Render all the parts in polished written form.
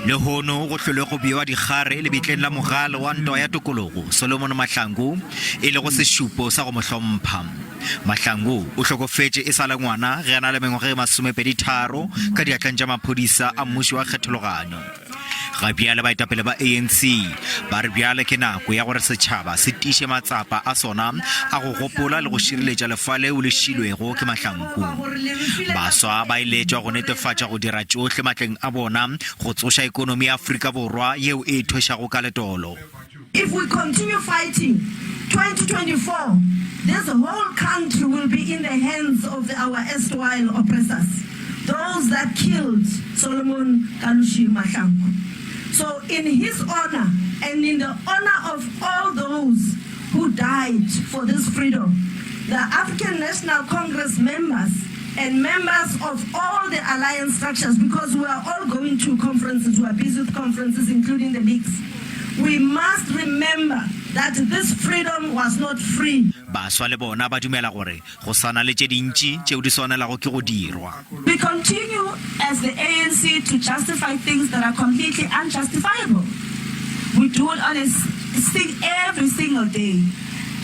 Lehono go hlolwe go bewa dikgare lebitleng la mogale wa ntwa ya tokologo, Solomon Mahlangu, e lego sešupo sa go mo hlompha. Mahlangu o hlokofetše e sa le ngwana ge a na le mengwaga e masomepeditharo ka diatleng tša maphodisa a mmušo wa kgethologanyo. Ga bjale baetapele ba ANC ba re bjale ke nako ya gore setšhaba se tiiše matsapa a sona a go gopola le go šireletša lefa leo le šilwego ke Mahlangu. Baswa ba eletšwa go netefatša go dira tšohle matleng a bona go tsoša ekonomi ya Afrika Borwa yeo e ithwešago ka letolo. If we continue fighting, 2024 this whole country will be in the hands of the our erstwhile oppressors, those that killed Solomon Kalushi Mahlangu. So in his honour and in the honour of all those who died for this freedom, the African National Congress members and members of all the alliance structures, because we are all going to conferences, we are busy with conferences including the leagues, We must remember that this freedom was not free. Baswa le bona ba dumela gore go sa na le tše dintši tšeo di swanelago ke go dirwa. We continue as the ANC to justify things that are completely unjustifiable. We do it on a every single day.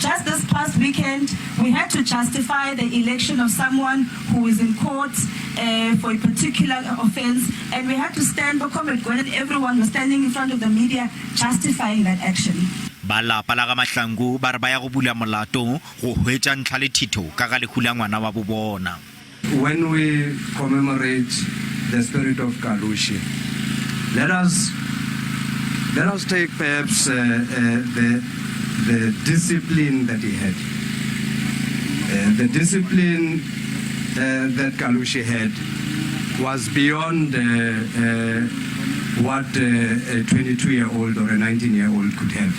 Just this past weekend, we had to justify the election of someone who is in court uh, for a particular offense, and we had to stand, but Comrade Gwen and everyone was standing in front of the media justifying that action. Ba lapa la ga Mahlangu ba re ba ya go bula molato go hwetša ntlha le thitho ka ga lehu la ngwana wa bo bona. When we commemorate the spirit of Kalushi, let us let us take perhaps uh, uh, the the discipline that he had. Uh, the discipline uh, that Kalushi had was beyond uh, uh, what uh, a 22-year-old or a 19-year-old could have.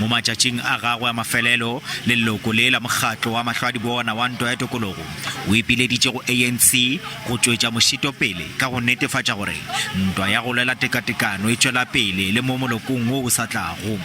Mo matšatšing a gagwe a mafelelo, leloko le la mokgatlo wa mahlwadibona wa ntwa ya tokologo o ipileditše go ANC go tšwetša mošito pele ka go netefatša gore ntwa ya go lwela tekatekano e tšwela pele le mo molokong wo o sa tlago.